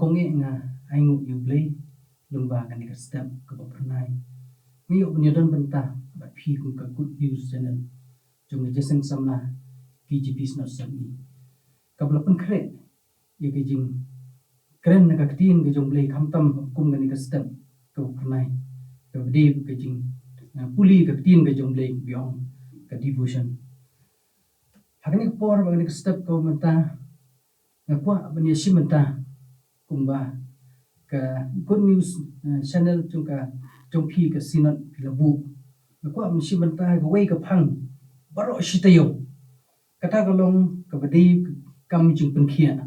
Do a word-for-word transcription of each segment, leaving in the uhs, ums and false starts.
Kong eh nga ai nguh ïa U Blei lyngba kane ka step kaba phyrnai. Nga ïoh ban ïadon bynta bad phi kum ka Good News Channel jong ka Jingïaseng Samla K J P Synod Sepngi, kaba la pynkhreh ïa ka jingkren na ka ktien ka jong U Blei, khamtam kum kane ka step kaba phyrnai, kaba dei ka jing, eh, pule ka ktien ka jong U Blei, ba ong ka devotion. Ha kane ka por bad kane ka step kaba mynta, nga kwah ban ïashim bynta kumba ka Good News, eh, Channel jong ka, jong phi ka Synod phi la buh. Nga kwah ban shim bynta kawei ka phang baroh shi taïew. Kata ka long kaba dei ka kam jingpynkhiah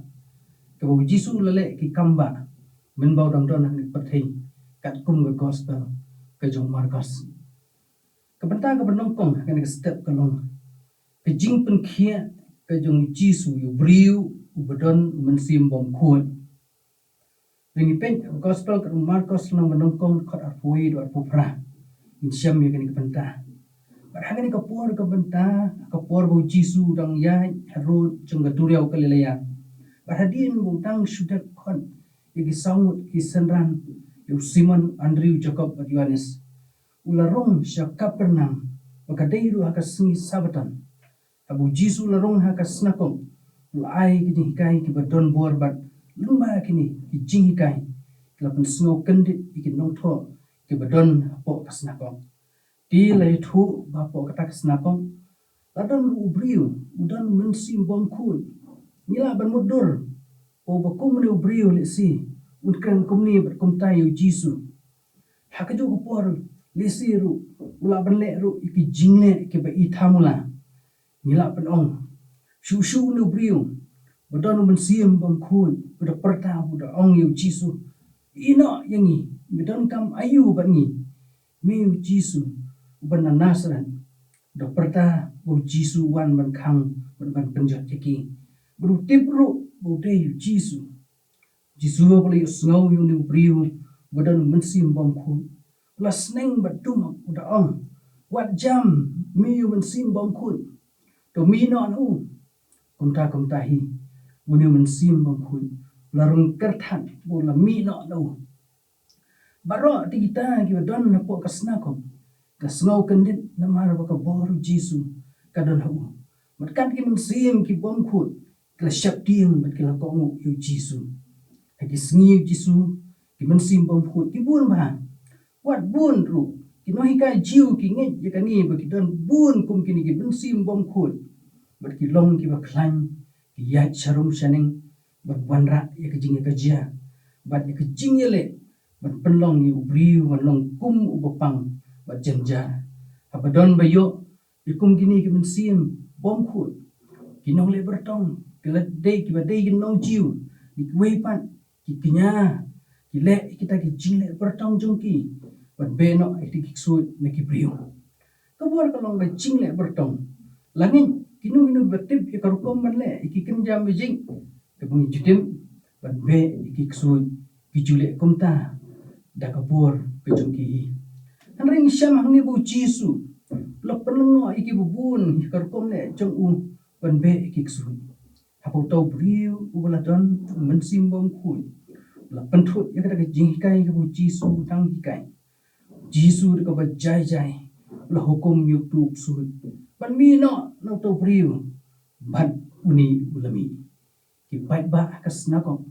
kaba U Jisu u la leh ki kam ba mynba u dang don ha kane ka pyrthei, katkum ka Gospel ka jong u Markos. Ka bynta kaba nyngkong ha kane ka step ka long ka jingpynkhiah ka jong U Jisu ïa u briew uba don u mynsiem bymkhuid. Lada ngi peit ha ka Gospel ka jong u Markos lynnong ba nyngkong, dkhot arphew wei haduh arphew phra, ngin shem ïa kane ka bynta. Bad ha kane ka por ka bynta, ka por ba U Jisu u dang ïaid harud jong ka duriaw Galilea, bad hadien ba u dang shu dep khot ïa ki saw ngut ki synran, ïa u Simon, Andrew, Jakob bad Ïohannes, u la rung sha Kapernaum, ba ka dei ruh ha ka sngi Sabbaton. Haba U Jisu u la rung ha ka synagog, u la ai ki jinghikai kiba don bor, bad lyngba kine ki jinghikai ki la pynsngew kyndit ïa ki nongthoh kiba don hapoh ka synagog. Te la ïathuh ba hapoh kata ka synagog la don ruh u briew u don u mynsiem bymkhuid. Ngi lah ban mutdur ba uba kum une u briew lehse un kren kumne bad kumta ïa U Jisu. Ha kajuh ka por lehse ruh u lah ban leh ruh ïa ki jingleh kiba i thamula. Ngi lah ban ong, shuh shuh une u briew ba don u mynsiem bymkhuid u da pyrta, u da ong ïa U Jisu, "Ïehnoh ïa ngi, me donkam aïu bad ngi, me U Jisu uba na Nasareth?" U da pyrta ba U Jisu u wan ban khang bad ban pynjot ïa ki. Bad u tip ruh ba u dei U Jisu. Jisu haba u la ïohsngew ïa une u briew uba don u mynsiem bymkhuid, u la sneng bad dum, u da ong, "Wat jam, me u mynsiem bymkhuid, to mih noh na u." Kumta kumta hi une u mynsiem bymkhuid u la rung kyrthat bad u la mih noh na u. Baroh kita kiba don hapoh ka synagog ki la sngew kyndit namar ba ka bor U Jisu ka don ha u. Bad kat ki mynsiem ki bymkhuid ki la sheptieng bad ki la kohnguh ïa U Jisu. Ha ki sngi U Jisu, ki mynsiem bymkhuid ki bun bha. Wat bun ruh ki nonghikai Jiw ki ngeit ïa kane ba ki don bun kum kine ki mynsiem bymkhuid. Bad ki long kiba khlaiñ, ki ïaid sharum shaneng ban wanrah ïa ka jingïakajia bad ïa ka jingïaleh ban pynlong ïa u briew ban long kum uba pang bad jynjar. Haba don ba ïoh ïa kum kine ki mynsiem bymkhuid, ki nongleh byrtong, ki la dei, kiba dei ki nong Jiw, kiwei pat ki kñia, ki leh ïa kita ki jingleh byrtong jong ki ban beh noh ïa kita ki ksuid na ki briew. Ka bor ka long ka jingleh byrtong. La ngeit kino kino ba tip ïa ka rukom ban leh ïa ki kynja magic kaba ngi ju tip ban beh ïa ki ksuid, ki ju leh kumta da ka bor ka jong ki hi. Hynrei ngi shem hangne ba U Jisu u la pynlyngngoh ïa kiba bun ïa ka rukom leh jong u ban beh ïa ki ksuid. Haba uta u briew uba la don u mynsiem bymkhuid u la pynthut ïa kata ka jinghikai kaba U Jisu u dang hikai, U Jisu da kaba jai jai u la hukum ïa uto u ksuid ban mih noh na uta u briew bad une u la mih. Ki paidbah ha ka synagog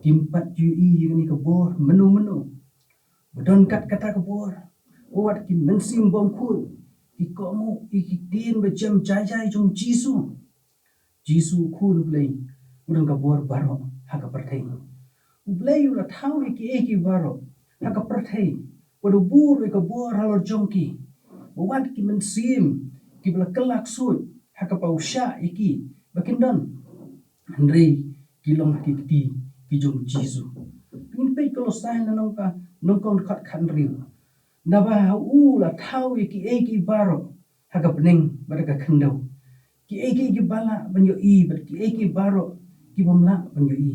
kim pat ju ïohi ïa kane ka bor mynno mynno. Ba don kat kata ka bor, ba wat ki mynsiem bymkhuid ki kohnguh ïa ki ktien ba jem jai jai jong U Jisu. Jisu u Khun U Blei u don ka bor baroh ha ka pyrthei. U Blei u la thaw ïa kiei kiei baroh ha ka pyrthei bad u bud ïa ka bor halor jong ki, ba wat ki mynsiem kiba la kylla ksuid ha kaba u shah ïa ki ba kin don, hynrei ki long ha ki kti ki jong U Jisu. Ngin peit Kolosai lynnong ba nyngkong, dkhot khathynriew. Naba ha u la thaw ïa kiei kiei baroh ha ka bneng bad ha ka khyndew, kiei kiei kiba lah ban ïohi bad kiei kiei baroh ki bym lah ban ïohi,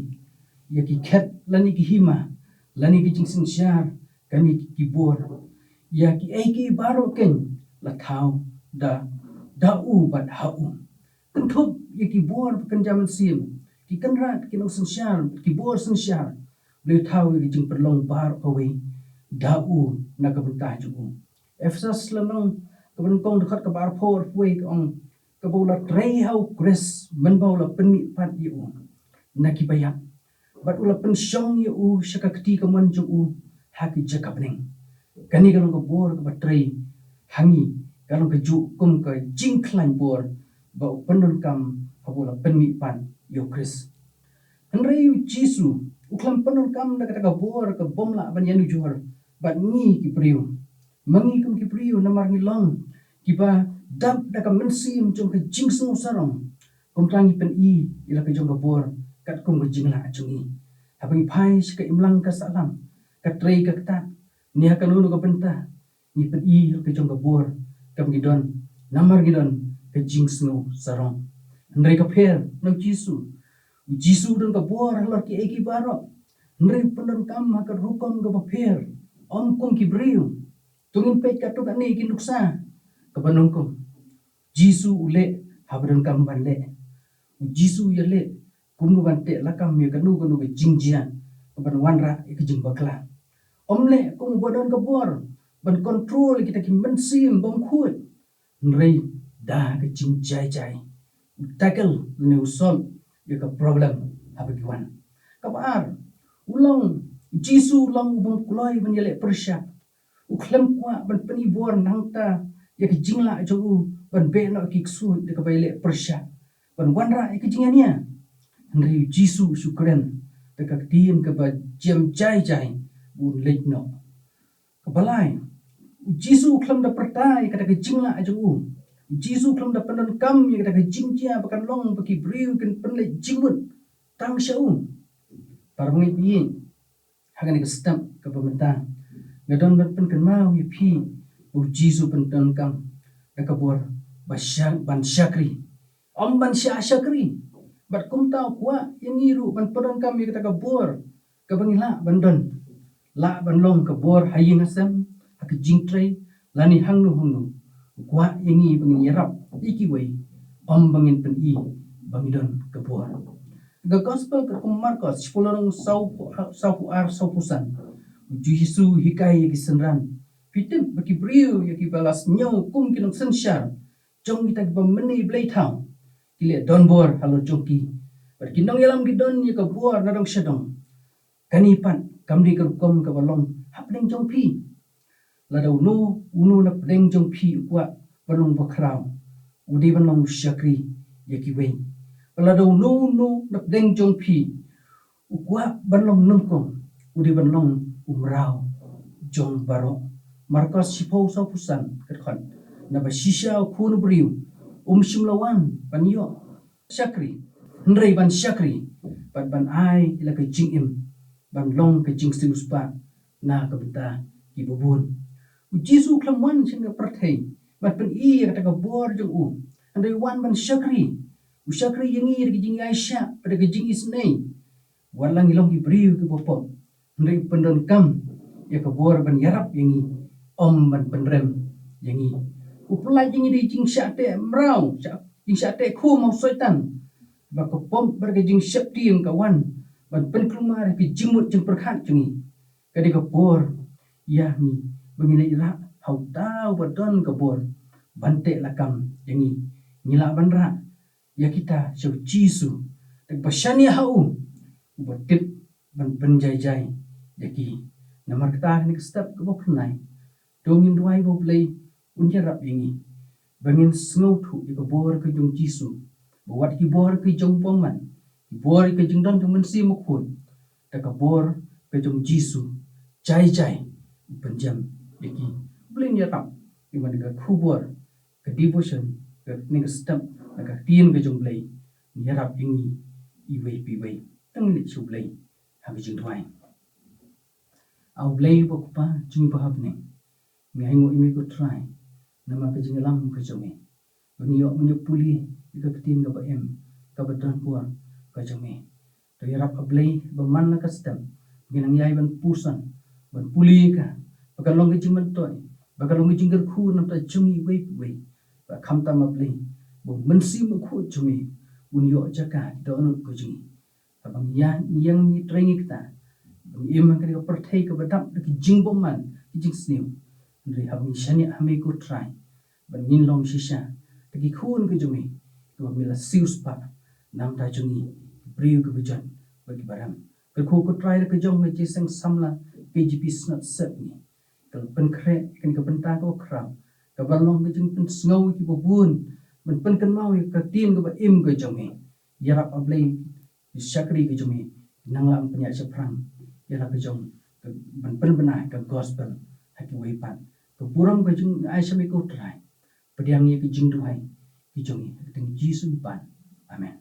ïa ki khet lane ki hima lane ki jingsynshar kane ki bor. Ïa kiei kiei baroh keiñ la thaw da, da u bad ha u. Kynthup ïa ki bor ba kynja mynsiem, ki kynrad, ki nongsynshar, ki bor synshar, Blei u thaw ïa ka jingpynlong baroh kawei da u na ka bynta jong u. Ephesos lynnong kaba nyngkong dkhot kaba arphew arphew wei ka ong, kaba u la trei ha u Khrist mynba u la pynmih pat ïa u na kiba ïap, bad u la pynshong ïa u sha ka kti kamon jong u ha ki jaka bneng. Kane ka long ka bor kaba trei ha ngi, ka long kajuh kum ka jingkhlaiñ bor ba u pyndonkam haba u la pynmih pat ïa u Khrist. Hynrei u Jisu u khlem pyndonkam da kata ka bor ka bym lah ban ïanujor bad ngi ki briew. Ma ngi kum ki briew, namar ngi long kiba dap da ka mynsiem jong ka jingsngew sarong, kumta ngi pyni ïa la ka jong ka bor katkum ka jinglah jong ngi. Haba ngi phai sha ka imlang ka sahlang, ka trei ka ktah, ne ha kano kano ka bynta, ngi pyni ïa la ka jong ka bor kaba ngi don, namar ngi don ka jingsngew sarong. Hynrei ka pher na u Jisu, u Jisu u don ka bor halor kiei kiei baroh, hynrei u pyndonkam ha ka rukom kaba pher, ym kum ki briew. To ngin peit katto katne ki nuksa kaba nyngkong. Jisu u leh haba donkam ban leh. U Jisu u ïaleh kumno ban teh lakam ïa kano kano ka jingjia, ban wanrah ïa ka jingbakla. Ym leh kum uba don ka bor ban control ïa kita ki mynsiem bymkhuid, hynrei da ka jingjai jai u tackle ne u solve ïa ka problem haba ki wan. Kaba ar, u long, Jisu u long u bym kloi ban ïaleh pyrshah. U khlem kwah ban pyni bor nangta ïa ka jinglah jong u ban beh noh ki ksuid da kaba ïaleh pyrshah, ban wanrah ïa ka jingania. Hynrei u Jisu u shu kren da ka ktien kaba jem jai jai, un leit noh. Kaba lai, u Jisu u khlem da pyrta ïa kata ka jinglah jong u. U Jisu u khlem da pyndonkam ïa kata ka jingjia ba kan long ba ki briew kin pynleit jingmut tang sha u. Para bangeit, ïa ha kane ka step kaba mynta, nga don ban pynkynmaw ïa phi ba u Jisu u pyndonkam da ka bor ba sha-, ban shakri. Ym ban shah shakri. Bad kumta u kwah ïa ngi ruh ban pyndonkam ïa kata ka bor kaba ngi lah ban don. Lah ban long ka bor ha ïing ha sem, ha ka jingtrei, lane hangno hangno. U kwah ïa ngi ba ngin ïarap ïa kiwei, ym ba ngin pyni ba ngi don ka bor. Ka gospel katkum u Markos, shiphew lynnong, saw, sawphew ar, sawphew san. U Jisu u hikai ïa ki synran. Phi tip ba ki briew ïa kiba la sngew kum ki nongsynshar jong kita kiba mane blei thaw, ki leh donbor halor jong ki. Bad ki nongïalam ki don ïa ka bor na dong sha dong. Kane pat kam dei ka rukom kaba long hapdeng jong phi. Lada uno uno na pdeng jong phi u kwah ban long bakhraw, u dei ban long u shakri ïa kiwei. Lada uno uno na pdeng jong phi u kwah ban long nyngkong, u dei ban long u mraw jong baroh. Markos shiphew, sawphew san ka dkhot. Naba shisha u Khun u briew um shym la wan ban ïoh shakri, hynrei ban shakri bad ban ai ïa la ka jingim, ban long ka jingsiewspah na ka bynta kiba bun. U Jisu u khlem wan sha ka pyrthei ban pyni ïa kata ka bor jong u, hynrei u wan ban shakri. U shakri ïa ngi da ka jingïaishah bad da ka jingisynei. Wat la ngi long ki briew kiba pop, hynrei u pyndonkam ïa ka bor ban ïarap ïa ngi, ym ban pynrem ïa ngi. U pyllait ïa ngi da ka jingshah teh mraw, shah, jingshah teh khum ha u Soitan. Ba ka pop bad ka jingsheptieng ka wan ban pynkulmar ïa ka jingmut jingpyrkhat jong ngi. Ka dei ka bor ïa ngi ba ngin leit rah ha uta uba don ka bor ban teh lakam ïa ngi. Ngi lah ban rah ïa kita sha u Jisu, da kaba shaniah ha u, uba tip ban pynjai jai ïa ki. Namar kata, ha kane ka step kaba phyrnai, to ngin duwai ba U Blei un ïarap ïa ngi ba ngin sngewthuh ïa ka bor ka jong u Jisu, ba wat ki bor ka jong u bymman, ki bor ka jingdon jong u Mynsiem Bakhuid, da ka bor ka jong u Jisu jai jai u pynjem ïa ki. U Blei un ïarap ïa ngi, ka khubor, ka devotion, ka, ne ka step na ka ktien ka jong U Blei, un ïarap ïa ngi iwei pa iwei. To ngin leit sha U Blei ha ka jingduwai. A U Blei uba Kpa jong ngi ba ha bneng, ngi ainguh ïa me ko Trai namar ka jingïalam ka jong me, ba ngi ïoh ban ïa pule ïa ka ktien kaba im, kaba don bor ka jong me. To ïarap, A Blei, ba man la ka step ngin nang ïai ban puson, ban pule ïa ka, ba kan long ka jingmyntoi, ba kan long ka jingkyrkhu na ka bynta jong ngi iwei pa iwei. Ba khamtam, A Blei, ba U Mynsiem Bakhuid jong me un ïoh jaka ha ki dohnud ka jong ngi. Haba ngi ïa, ngi ïeng, ngi trei, ngi ktah, Ngi im ha kane ka pyrthei kaba dap da ki jingbymman, ki jingsniew. Hynrei haba ngi shaniah ha me ko Trai, ba ngin long shisha da ki khun ka jong me, kiba me la siew spah na ka bynta jong ngi, ki briew kiba jot bad kiba rem. Kyrkhu ko Trai da ka jong ka jingïaseng samla K J P Synod Sepngi, ka pynkhreh kane ka bynta kaba khraw, kaba long ka jingpynsngew ïa kiba bun ban pynkynmaw ïa ka ktien kaba im ka jong me. Ïarap, A Blei, ki shakri ka jong me, nang lah ban pynïaid shaphrang ïa la ka jong ka, ban pynbna ka gospel ha kiwei pat. Ka burom ka jong ngi ai sha me ko Trai. Pdiang ïa ka jingduwai ka jong ngi ha ka kyrteng Jisu ngi pan. Amen.